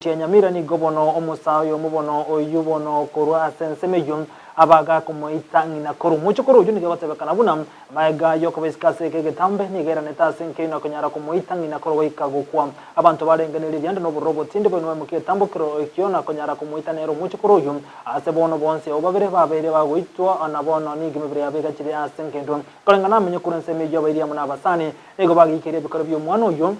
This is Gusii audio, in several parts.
Chia Nyamira nigo bono omosaa oyomo bono oyio bono korwa ase ensemo eyio abagakomoita ng'ina korwa omochokoro oyio nigo egotebekana buna magega yokoba isiko ase eke egetambe nigo airanete ase enkeino akonyara komoita ng'ina korwa goika gokwa. Abanto barenge ne ririanda nobororo obotindi boino baimokia egetambokero ekio na konyara komoita nere omochokoro oyio ase bono bonsi abwo babere babeire bagoitwa na bono nigo emebere yabo egachire ase engencho koreng'ana amenye korwa ensemo eyio abairi amo nabasani nigo bageikeria ebikoro bi'omwana oyio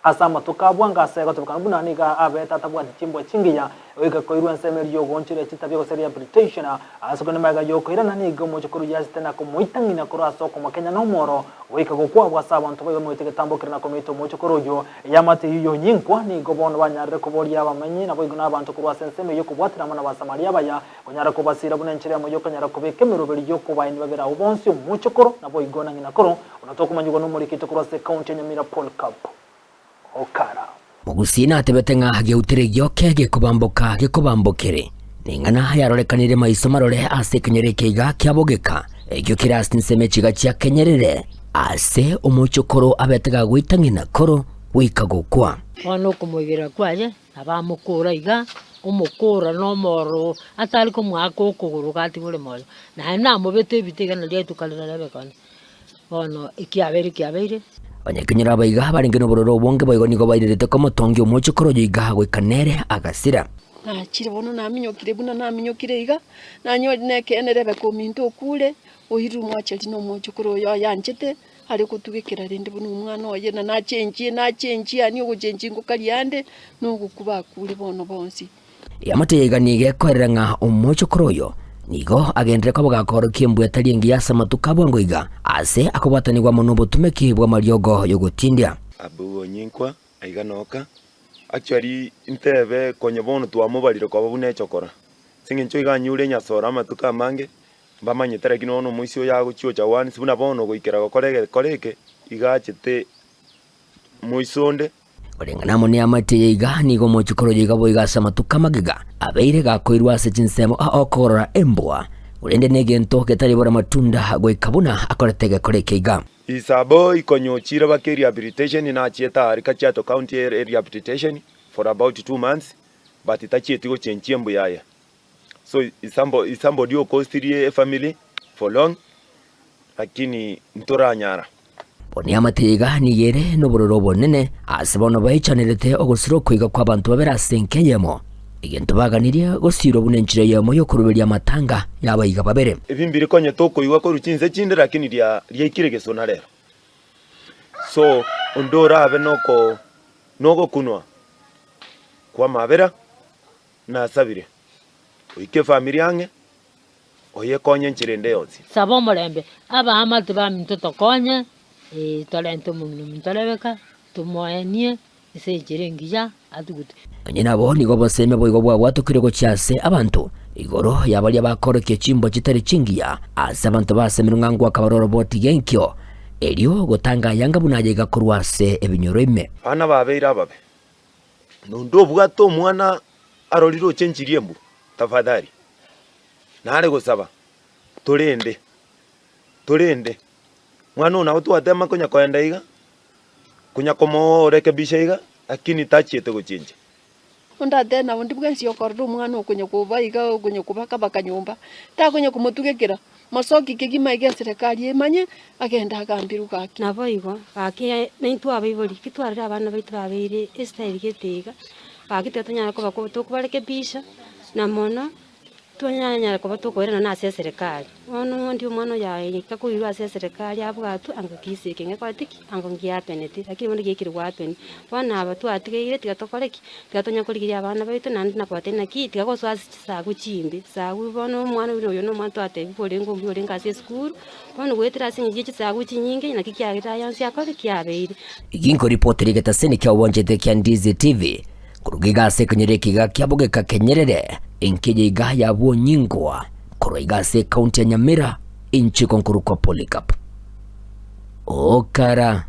Ase amatuko a bwango ase egotebekana buna nigo abete atabwati chimbwa chingiya, goika koirwa ensemo eria y'ogoonchoria chitabia gose rehabilitation, ase korende magega y'okoirana nigo omochokoro yasete na komoita ng'ina korwa ase okomokenya nomoro, goika gokwa abwo ase abanto baye bamoete egetambokero na komoita omochokoro oyio. Eamate eyio y'onyinkwa nigo bono banyarire koboria abamenyi naboigo nabanto korwa ase ensemo eyio kobwatera amo n'Abasamaria abaya, konyara kobasiira buna enchera eyemo y'okonyara kobeka emeroberi y'okobaeni babere abwo bonsi omochokoro naboigo na ng'ina koro Buna tokomanyigwa nomoriki oito korwa ase ekaunti ya Nyamira Polycarp Okara. Mogusii natebete ng'a geutere gioke gekobamboka gekobambokere, neng'ana yarorekanire maiso marore ase ekenyoro eke iga kia bogeka, ekio kere ase ensemo echiga chia Kenyerere, ase omochokoro abete gagoita ng'ina koro goika gokwa. Bono okomoigera kwaye nabo amokora iga, omokora na omoro atari komoaka okogoro gatigore moyo, naende namobete ebite iga nario rituko riria Rebeka one. Bono ekiabeire kiabeire. Abanyakenyoro aba iga barenge nobororo obonge boigo nigo bairerete komotongia omochokoro oyo iga goika nere agasira. Nachire bono naminyokire buna naminyokire iga, nanyorire nekeene Rebeka ominto okure, oirire omwacheri na omochokoro oye oyanchete, are gotugekera rende buna omwana oye, na nachenchie nachenchie yaani ogochenchia ngokaria ande, na ogokwa bakure bono bonsi. Eamate yaiga nigo ekoerera ng'a omochokoro oyo nigo agenderere koba gakorokia embwa etari engiya ase amatuko a bwango iga, ase akobwatanigwa amo nobotumeki bw'amariogo y'ogotindia. Abwo onyinkwa aiga noka. Actually ntebe konya bono twamobarire koba buna echokora. Ase eng'encho iga anyure enyasore amatuko amange, mbamanyete lakini bono omoisia oyo agochia ocha once buna bono goikera gokora egekora eke, iga achete moisia onde. Koreng'ana amo neamate eye iga, nigo omochokoro oyo iga boigo ase amatuko amagega abeire gakoirwa ase chinsemo aa okorora embwa, korende negento getaribora matunda goika buna akorete egekora eke iga. Isabo ikonyochire baka erehabilitation nachiete aria Kajiado county erehabilitation for about 2 months but tachieti gochenchia embuya yaye so is somebody who costirie efamily for long lakini ntoranyara. Bono eamate iga nigo ere nobororo obonene, ase bono baichanerete ogosira okoiga kw'abanto babere ase enka eyemo, egento baganirie gosiirwa buna enchera eyemo y'okoruberia amatanga y'abaiga babere. Ebi mbiri konya tokoigwa korwa chinse chinde lakini ria riaikire gesona rero. So onde orabe noko nogokunwa kw'amabera nasabire oike efamiri ang'e oyekonye enchera ende yonsi. Saba omorembe, abaamate baminto tokonye, ee, torente omong'ina ominto Rebeka, tomoenie ase enchera engiya atugutwe. Onye nabo, nigo obosemi boigo bwabwatokire gochia ase abanto, igoro ya baria bakorokia chimbwa chitari chingiya, ase abanto basemirwe ng'a ngoaka bare oroboti genkio, erio gotanga ayanga buna aya iga korwa ase ebinyoro ime. Abana babeire ababe, na onde obwate omwana arorire ochenchirie embu, tafadhali. Nare gosaba, torende, torende, mwana oyo nabo twatema konya koenda iga, konya komorekebisha iga, lakini tachiete gochencha. Onde atebe nabo ndi bwensi okorora omwana okonya koba iga okonya kobaka baka nyomba, takonya komotugekera, mosoki kegima iga eserekari emanye, agende agambirwe gaki. Naboigo, gaki naintwe abaibori, ki twarorire abana baito babeire estyle gete iga, gaki tiga tonyare koba tokobarekebisha, na mono. Tonyanyare koba tokoirana nase eserekari. Bono ng'o ndi omwana oyo aika koirwa ase eserekari abwatwe ango kisi eke ngekoreti ki? Ango ngiapeneti, lakini bono giaikire goapeni. Bono aba twatigeire tiga tokore ki? Tiga tonya korigeria abana baito naende nakobatebia naki, tiga gosoa ase chisagu chimbe. Sagu bono omwana oyo oyo na omwana twatebiwa orenge omuya orenge ase esukuru, bono goetera ase eng'encho ya chisagu chinyinge naki kiagerire aya onsi akore ki? Abeire. Ginkoripotera egetaseni kia obwanchete kia Ndizi TV. Korwa iga ase ekenyoro eke iga kia bogeka kenyerere, enkeya iga ya bwonyingwa, korwa iga ase ekaunti ya Nyamira, inche konkorokwa Polycarp Okara.